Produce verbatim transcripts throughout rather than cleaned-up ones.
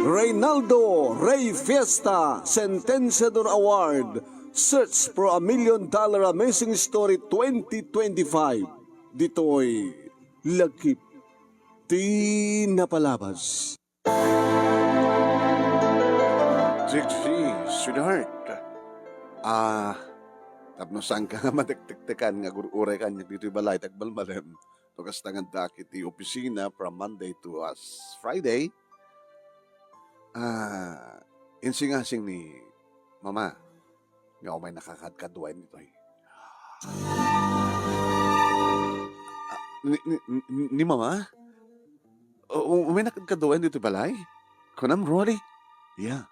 Reynaldo Rey Fiesta Sentenciador Award, Search for a Million Dollar Amazing Story twenty twenty-five. Ditoy Lagip ti Napalabas. Trixie, sweetheart. Ah, tapno saan ka nga matektektekan nga agur-uray kaniak ditoy balay, ti agmalmalem. No kasta nga addaak iti opisina from Monday to as Friday, ah, insingasing ni Mama nga umaynaka kadkaduaen ditoy. Ah, ni, ni, ni, ni Mama? U-, umaynaka kadkaduaen ditoy balay? Kunam, Rolly? Yeah.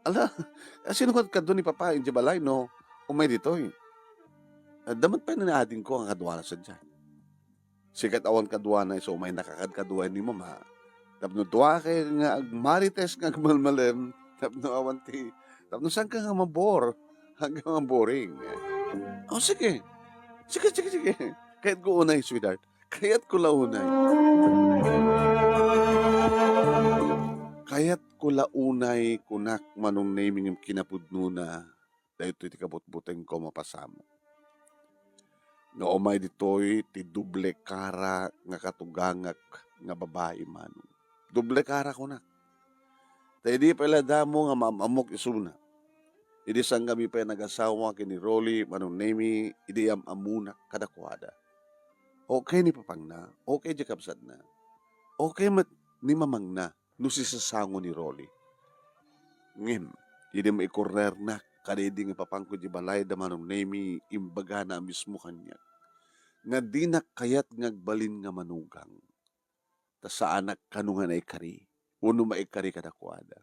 Ala, sino kadkadua ni Papa idiay balay no umay ditoy? Adda met pay ni adingko nga kaduana sadiay. Sika ket awan kaduana isu umaynaka kadkaduaen ni Mama. Tapno duaka nga agmarites nga agmalmalem, tapno awan ti, tapno saanka nga mabore, nga maboring. O, sige. Sige, sige, sige. Kayatko unay, sweetheart. Kayatko la unay. Kayatko la unay, kunak, Manong Nemy, ngem kinapudnona, daytoy ti kabutbutengko a mapasamak. Nga umay ditoy ti doble kara nga katugangak nga babai, Manong. Doble kara, kunak. Ta idi pay la damo nga maam-ammok isuna. Idi sangkami pay nagasawa ken ni Rolly, Manong Nemy, idi am-ammonak kadakuada. Okay ni papangna, okay diay kabsatna. Okay met ni mamangna no sisasango ni Rolly. Ngem, idi maikurnernak kadaydi nga ipapangko idiay balay da Manong Nemy, imbagana a mismo kaniak nga dinak kayat nga agbalin nga manugang. Ta saanak kano nga naikari, wenno maikari kadakuada.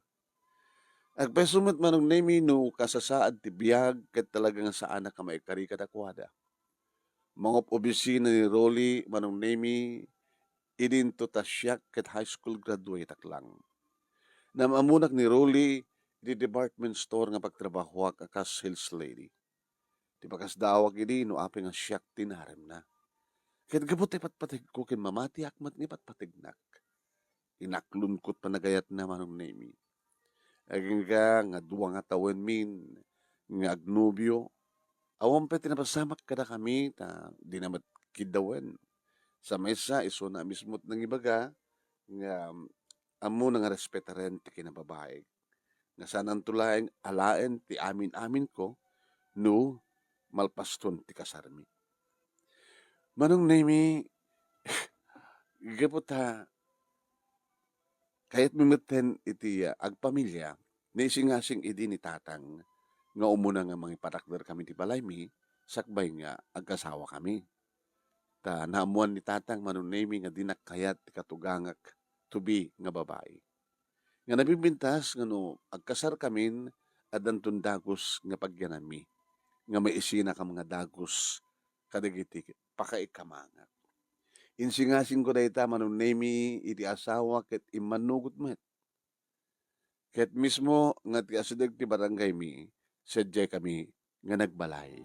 Agpayso met, Manong Nemy, no kasasaad ti biag ket talaga nga saanak a maikari kadakuada. Mangup-obisina ni Rolly, Manong Nemy, idinto ta siak ket high school graduate-ak lang. Naam-ammonak ni Rolly iti department store nga pagtrabahoak a kas sales lady. Ti pakasdaawak idi no apay nga siak ti naremna. Ket gapu ti patpategko ken mamatiak met nga ipatpategnak. Inaklonko ti panagayatna, Manong Nemy. Agingga nga dua nga tawenmin nga agnobio, awan pay ti napasamak kadakami ta dina met kiddawen. Sa maysa, isuna a mismo ti nangibaga nga ammona nga respetaren ti kinababaig. Nga saananto laeng alaen ti amin-aminko no malpaston ti kasarmi. Manong Nemy, gapu ta kayatmi metten iti, ah, agpamilia, naisingasing idi ni Tatang nga umuna nga mangipatakderkami ti balaymi sakbay nga agkasawakami. Ta naammoan ni Tatang, Manong Nemy, nga dinak kayat ti katugangak to be nga babai. Nga nabimbintas nga no agkasarkamin, addanton dagus nga pagyananmi, nga maisinakam nga dagus kadagiti pakaikamangak. Insingasingko dayta, Manong Nemy, iti asawa ket immannugot met. Ket mismo nga ti asideg ti barangaymi, sadiay kami nga nagbalay.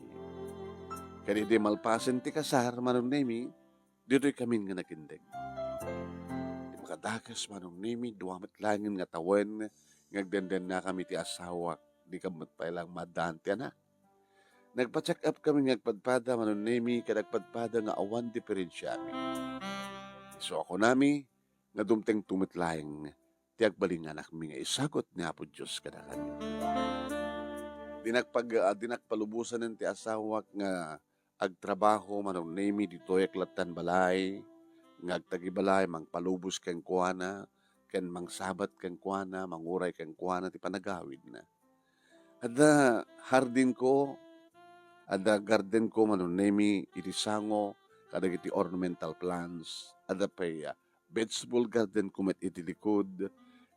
Ket idi malpasen ti kasar, Manong Nemy, ditoy kamin nga nagindeg. Ti makadakes, Manong Nemy, dua met laengen nga tawen nga agdendennakami ti asawak, dika met pay laeng maaddaan ti anak. Nagpa-check up kami nga agpadpada, Manong Nemy, ket agpadpada nga awan diferensiami. Isu a kunami nga dumtengto met laeng ti agbalin nga anakmi nga isagut ni Apo Dios kadakami. Dinak pag-, ah, dinak palubosanen ti asawak nga agtrabaho, Manong Nemy, ditoy a lattan balay, nga agtagibalay, mangpalubos kenkuana, ken mangsabat kenkuana, manguray kenkuana ti panagawidna. Adda hardinko, adda gardenko, Manong Nemy, iti sango kadagiti ornamental plants, adda pay, ah, vegetable gardenko met iti likud,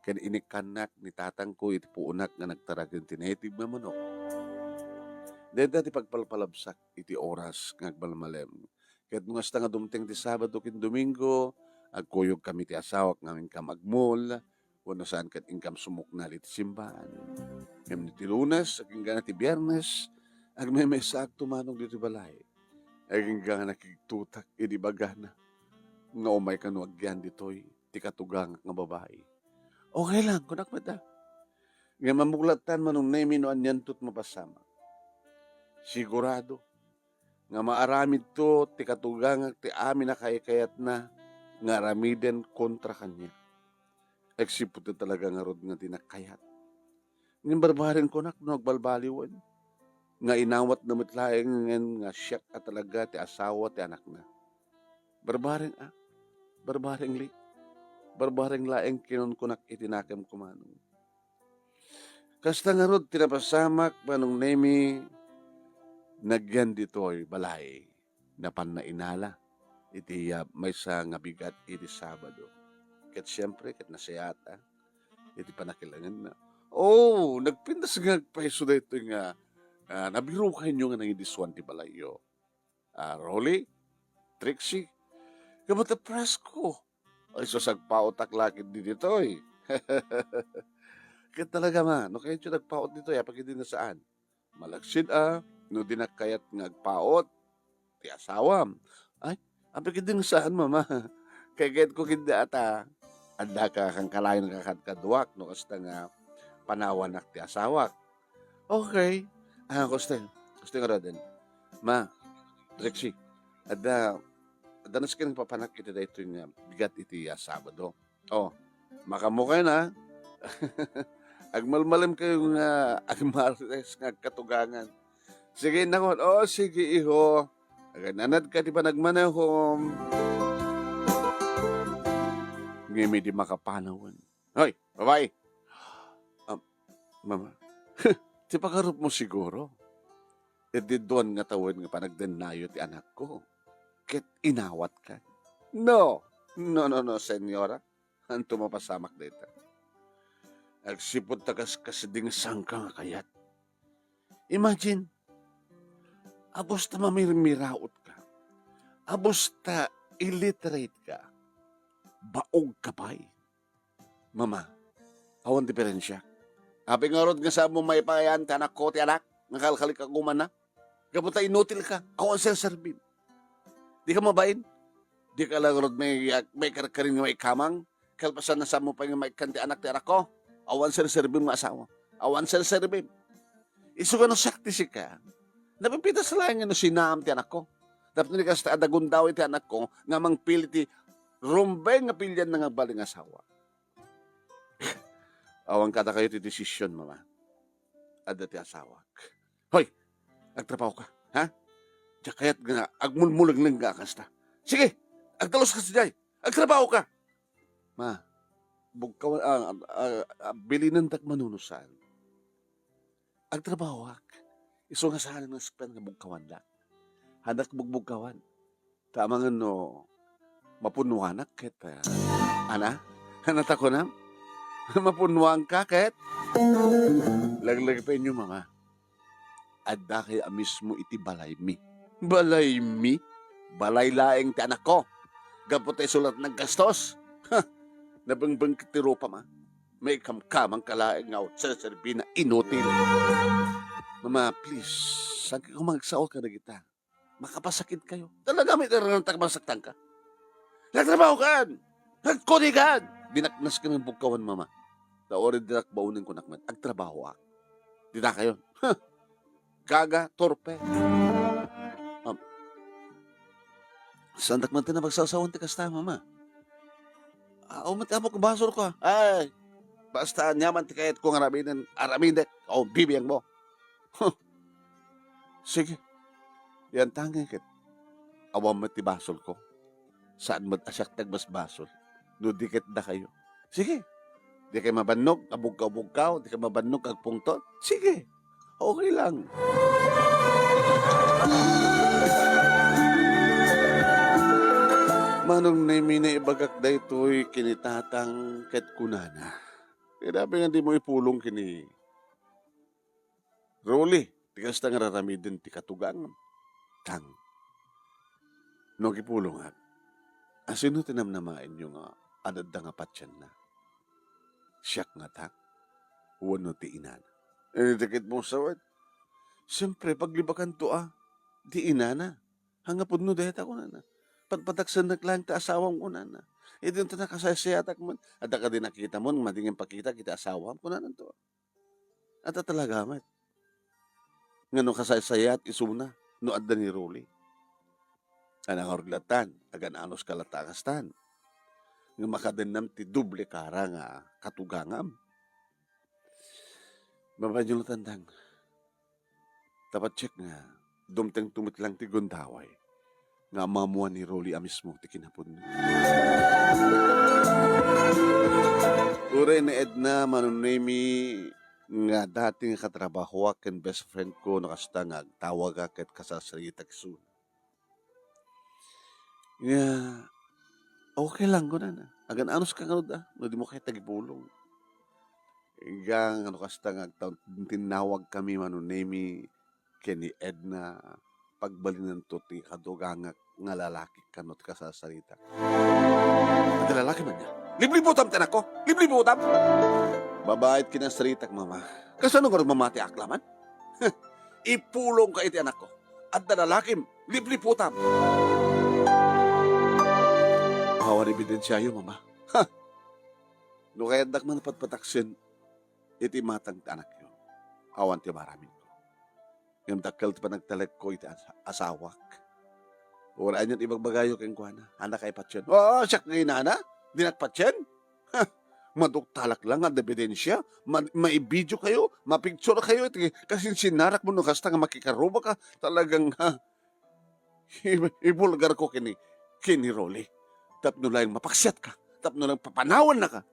ken inikkannak ni tatangko iti puonak nga nagtaragen ti native nga manok. Dayta ti pagpalpalabsak iti oras nga agmalmalem. Ket no kasta nga dumteng ti Sabado ken Domingo, agkuyogkami ti asawak nga inkam agmol, wenno saan ket inkam sumuknal iti simbaan. Ngem iti Lunes, agingga ti Biernes, agmaymaysaak tumanog ditoy balay. Agingga nakigtutak idi bagana. nga umayka no agyan ditoy ti katugangak nga babai. Okay lang, kunak met a. Ngem ammok lattan, Manong Nemi, no anianto ti mapasamak. Sigurado nga maaramidto ti katugangak ti amin a kaykayatna nga aramiden kontra kaniak. Agsipud ta talaga ngarud nga dinak kayat. Ngem barbareng kunak no agbalbaliwen nga inawatna met laeng nga siak a talaga ti asawa ti anakna. Barbareng a, barbareng li, barbareng laeng kinunkunak iti nakemko, Manong. Kasta ngarud ti napasamak, Manong Nemi, nagyan ditoy balay. Napanna inala iti, ah, maysa nga bigat iti Sabado. Ket siempre, ket nasayaat iti panakilangenna. Oh, nagpintas nga agpayso daytoy nga, ah, nabirokayonyo nga nangidisuan ti balayyo. Ah, Rolly, Trixie, kabatta presko. Ay, sus, agpaotak la ketdi ditoy. Ket talaga, Ma, no kayatyo nagpaot ditoy, apay ketdi nga saan? Malaksid a, no dinak kayat nga agpaot ti asawam. Ay, apay ketdi nga saan, Mama? Kaykayatko ketdi a ta, addaka kankalayo nga kadkaduak, no kasta nga panawanak ti asawak. Okay. Ah, kasta, kasta nga raden. Ma, Trixie, adda, adda nasken papanak iti daytoy nga bigat iti, ah, Sabado. Oh, makaammokayon, ha? Agmalmalemkayo nga agmarites nga agkatugangan. Sige, nakon. Oh, sige, iho. Agananadka ti panagmanehom. Ngem idi makapanawen. Hoy, babai! Ah, Mama, ti pagarupmo siguro. Idi duan nga tawen nga panagdennayo ti anakko, ket inawatka. No, no, no, no, senyora. Anto mapasamak dayta? Agsipud ta kas-, kasdi nga sangka nga kayat. Imagine, abus ta mamirmiraot ka. Abus ta illiterate ka. Baog ka pay. Mama, awan diferensia. Apay ngarud nga saanmo maipayan ti anakko ti anak nga kalkalik a kumanna? Gapu ta inutil ka, awan serserbim. Di ka mabain? Di ka la ngarud may, may karkarin nga maikamang? Kalpasan na saanmo pay nga maikkan ti anak ti anakko? Awan serserbim nga asawa. Awan serserbim. Isu nga no siak ti sika, napipitas laeng nga no sinaam ti anakko. Tapno di kasta, adda gundaway ti anakko nga mangpili ti rumbeng nga pilianna nga agbalin nga asawa. Awan kadakayo ti desisyon, Mama. Adda ti asawak. Hoy! Agtrabaho ka, ha? Diak kayat nga agmulmulenglenggak a kasta. Sige! Agtalus ka sadiay! Agtrabaho ka! Ma, bugkaw-, ah, ah, ah, bilinentak manunusan. Agtrabahoak. Isu nga saan nga sakpan nga bugkawandak. Hanak bugbugkawan. Ta amangan no mapunnuanak ket, ah, ana? Ana ta kunam? Mapunnuanka ket? Laglagipenyo, Mama. Addakayo a mismo iti balaymi. Balaymi? Balay laeng ti anakko. Gapu ta isu latta naggastos. Ha! Nabengbeng ti rupam a. Maikamkamang ka laeng nga awan serserbina, inutil. Mama, please, saan ka koma agsaol kadagita? Makapasakit kayo. Talaga, may tarangan ta masaktan ka. Nagtrabaho kan! Nagkuni kan! Dinak nasken nga bugkawan, Mama. Ta uray dinak baonen, kunak met, agtrabahoak. Dita kayo. Huh! Gaga, torpe. Um, saandak man ti napagsasawan ti kasta, Mama. Ah, umat amok basolko, ah. Ay, basta aniaman ti kayatko nga aramiden, aramidek. O, bibiangmo. Huh. Sige. Yan tangi ket. Awan met ti basolko. Saan met a siak ti agbasbasol no di ket dakayo. Sige. Di kay mabannog, abugkaw-bugkaw, di kay mabannog, agpungtot. Sige. Okay lang. Manong Nemi, naibagak daytoy ken ni Tatang ket kunana, "Kayatmi nga dimo ipulong ken ni Rolly ti kasta nga raramiden ti katugangam." Tang, no agipulongak, asino ti namnamaenyo nga adda nga patienna? Siak ngata wenno ti inana? Eh, dagiti mo sawen. Siyempre, paglibakanto a, ti inana. Anggapo no dayta, kunana. Padpadaksennek laeng ti asawam," kunana. Idi nakasaysayaatak man, "Adda kadi nakitam nga madi nga ipakitak iti asawam?" kunananto. Adda talaga met. Nga no kasaysayaat isuna, no adda ni Rolly. Anang aruy lattan, agan-anuska latta a kastan. Nga makadennam ti doble kara nga katugangam. Babaenyo lattan, Dang. Ta patiek nga, dumtengto met laeng ti gundaway nga ammoan ni Rolly a mismo ti kinapunna. Uray ni Edna, Manong Nemy, nga dati nga katrabahoak ken best friend ko, no kasta nga agtawagak ket kasarsaritak isuna. Nga, "Okay lang," kunana. "Agan-anuska ngarud, ah, no dimo kayat agipulong." Nga, no kasta nga agtaw-, tinnawagkami, Manong Nemy, ken ni Edna, pagbalinanto ti katugangak nga lalaki kano ti kasarsaritak. "Adda lalaki man aya? Lipliputam ti anakko! Lipliputam!" "Babai ti kinasaritak, Mama. Kasano ngarud mamatiak laman? Ipulongka iti anakko. Adda lalakim, lipliputam!" "Awan ebidensiayo, Mama." "Ha! No kayatdak man a patpataksen iti imatang ti anakyo, awan ti maaramidko. Ngem dakkel ti panagtalekko iti asa-, asawak. Uray anian ibagbagayo kenkuana, adda kay patien?" "Oo, siak nga inana, dinak patien. Ha! Maduktalak lang nga adda ebidensia, ma-, maibidio kayo, mapicture kayo iti kasinsinnarak mo no kasta nga makikarubaka. Talagang, ha, i-, ibulgarko ken ni, ken ni Rolly. Tapno laeng mapaksiatka, tapno laeng papanawennaka."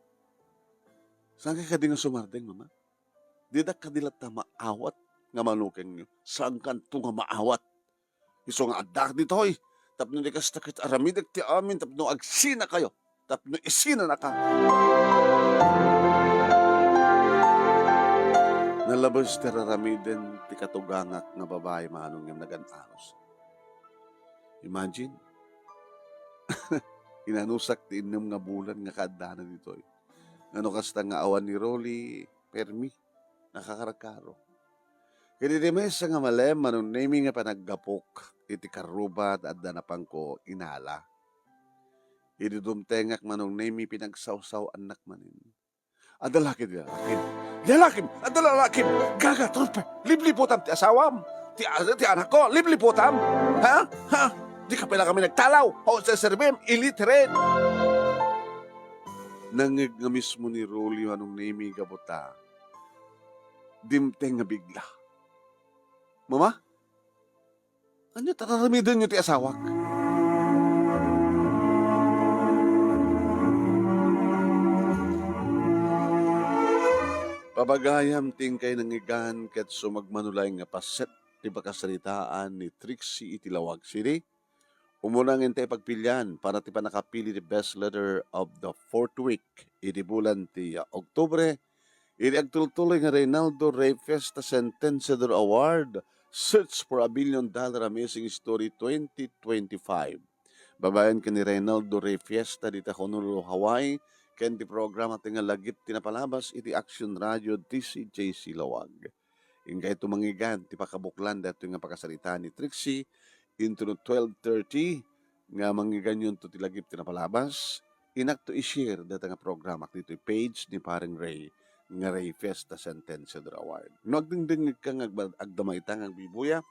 "Saan kay kadi nga sumardeng, Mama? Didak kadi latta maawat nga manukengyo. Saankanto nga maawat. Isu nga addaak ditoy tapno di kasta ket aramidek ti amin tapno agsinakayo, tapno isinanaka." Nalabes ti ar-aramiden ti katugangak nga babai, Manong, ngem nagan-anus. Imagine, inanusak ti innem nga bulan nga kaaddana ditoy. Nga no kasta nga awan ni Rolly, permi, nakakarkaro. Ket idi maysa nga malem, Manong Nemy, nga panaggapok iti karruba ta adda napanko inala. Idi dumtengak, Manong Nemy, pinagsawsaw-annak manen. Adda laki di lalakim. Di lalakim! Adda lalakim! Gaga, turpe! Lipliputam ti asawam! Ti, ti anakko! Lipliputam! Ha? Ha? Di ka pala kami nagtalaw! Ho, sa serbim! Illiterate! Nangngeg nga mismo ni Rolly, Manong Nemy, gapu ta dimteng nga bigla. "Mama? Ania ta ar-aramidenyo ti asawak?" Pabagayam ti inkay nangngegan ket sumagmano laeng nga paset ti pakasaritaan ni Trixie iti Lawag City. Umuna nga intay pagpilian para ti pannakapili ti best letter of the fourth week iti bulan ti, ah, Oktubre, iti agtultuloy nga Reynaldo Rey Fiesta Sentenciador Award, Search for a Billion Dollar Amazing Story twenty twenty-five. Babaen ken ni Reynaldo Rey Fiesta dita Honolulu, Hawaii, ken ti programa ti nga Lagip ti Napalabas iti Action Radio D C J C Lawag. Inkayto mangngeg ti pakabuklan daytoy nga pakasaritaan ni Trixie intono twelve thirty nga mangngeganyonto ti Lagip ti Napalabas. Inakto i-share dayta nga programak ditoy page ni Pareng Rey nga Rey Fiesta Sentenciador Award. No agdengdengngegka nga agba-, agdama ita nga agbuybuya,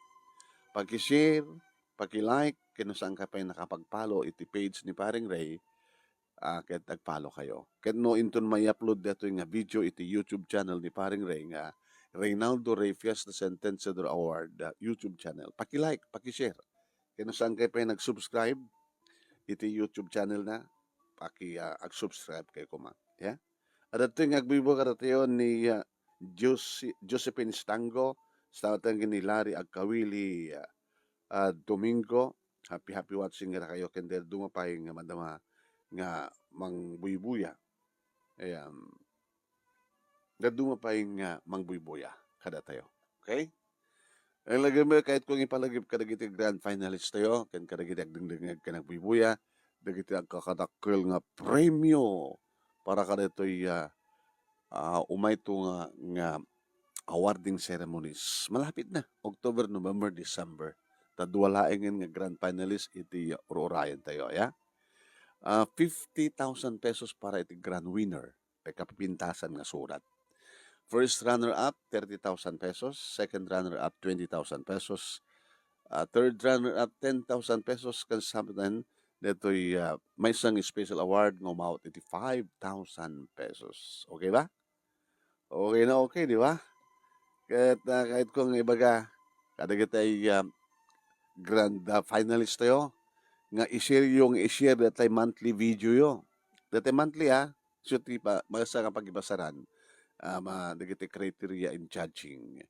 paki-share, paki-like, ken no saanka pay nakapag-follow iti page ni Pareng Rey, ah, ket ag-follow kayo. Ket no inton mai-upload daytoy nga video iti YouTube channel ni Pareng Rey nga Reynaldo Rey Fiesta Sentenciador Award, ah, YouTube channel, paki-like, paki-share. Ket no saankayo pay nag-subscribe iti YouTube channel na, paki, ah, ag-subscribe kayo koma. Yeah? Adtoy nga agbuybuya kadatayo ni, ah, Josi-, Josephine Stango, sa ni Larry Agkawili, ah, ah, Domingo. Happy, happy watching kadakayo ken dadduma pay nga madama nga mangbuybuya. Ayan. Dadduma pay nga mangbuybuya kadatayo. Okay? Ang lagip, kayatko nga ipalagip kadagiti grand finalist tayo, ken kadagiti agdengdengngeg ken agbuybuya, dagiti agkakadakkel nga premio para kadatoy, ah, ah, umayto nga, nga awarding ceremonies. Malapit na, October, November, December. Ta dua laengen nga grand finalist iti ur-urayen tayo, ya. Ah, fifty thousand pesos para iti grand winner. Pagkapipintasan nga surat. First runner-up, thirty thousand pesos. Second runner-up, twenty thousand pesos. Ah, third runner-up, ten thousand pesos. Ken samtang detoy, ah, maysa nga special award nga umawat iti five thousand pesos. Okay ba? Okay na okay, di ba? Ket, ah, kayatko nga ibaga kadagiti, ah, grand, ah, finalist tayo nga i-share yo, nga i-share daytay monthly video yo. Daytay monthly, ah, so ti pa-, maysa nga pagibasaran, ah, ma-, dagiti criteria in judging.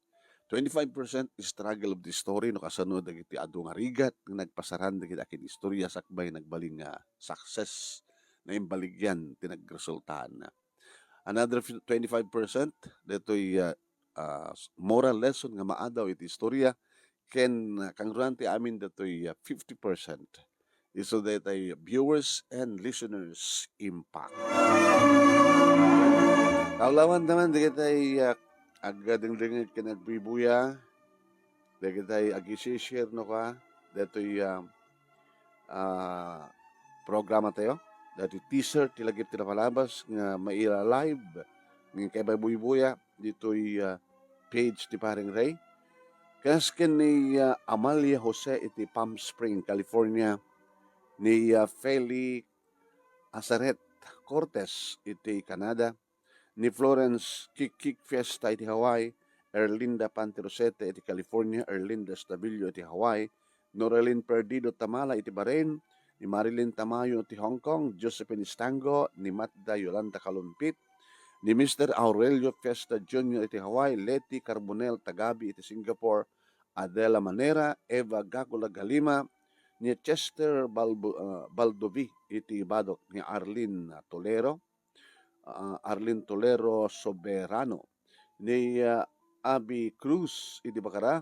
Twenty-five percent struggle of the story, no, kasano dagiti adu nga rigat nga nagpasaran dagiti akin istorya sakbay nagbalin nga success na imbaligyan ti nagresultahan. Another fi-, twenty-five percent daytoy, ah, ah, s-, moral lesson nga maadaw iti istorya, ken, ah, kangruan ti amin daytoy, ah, fifty percent. Isu daytay viewers and listeners impact. Kaulawan naman dagitay, ah, agdengdengngeg ken agbuybuya, dagitay agi-share no ka, daytoy, ah, ah, programa tayo. Daytoy teaser ti lagip ti napalabas nga maila-live nga kay buybuya ditoy, ah, page ti Paring Ray. Kas ken ni, ah, Amalia Jose iti Palm Spring, California, ni, ah, Feli Azaret Cortez iti Canada, ni Florence Kikik Fiesta iti Hawaii, Erlinda Pantirosete iti California, Erlinda Estabillo iti Hawaii, Noralyn Perdido Tamala iti Bahrain, ni Marilyn Tamayo iti Hong Kong, Josephine Estango, ni Matda Yolanda Kalumpit, ni Mister Aurelio Fiesta Junior iti Hawaii, Leti Carbonell Tagabi iti Singapore, Adela Manera, Eva Gagula Galima, ni Chester Balbo-, ah, Baldovi iti Badoc, ni Arlene Tolero, ah, Arlene Tolero Soberano, ni, ah, Abby Cruz iti Bacara,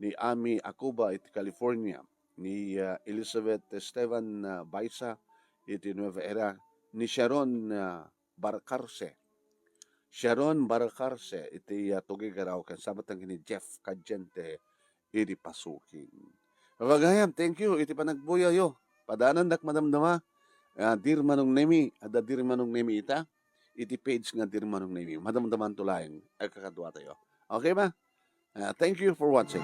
ni Ami Acuba iti California, ni, ah, Elizabeth Esteban, ah, Baisa iti Nueva Era, ni Sharon, ah, Barcarce. Sharon Barcarce iti, ah, Tuguegarao, ken sabet ni Jeff Cadiente iti Pasukin. Pagayam, thank you iti panagbuyayo. Padanandak madamdama, ah, Dear Manong Nemi, adda Dear Manong Nemi ita, iti page nga Dear Manong Nemi. Madamdamanto laeng, agkakaduatayo. Okay ba? Ah, thank you for watching.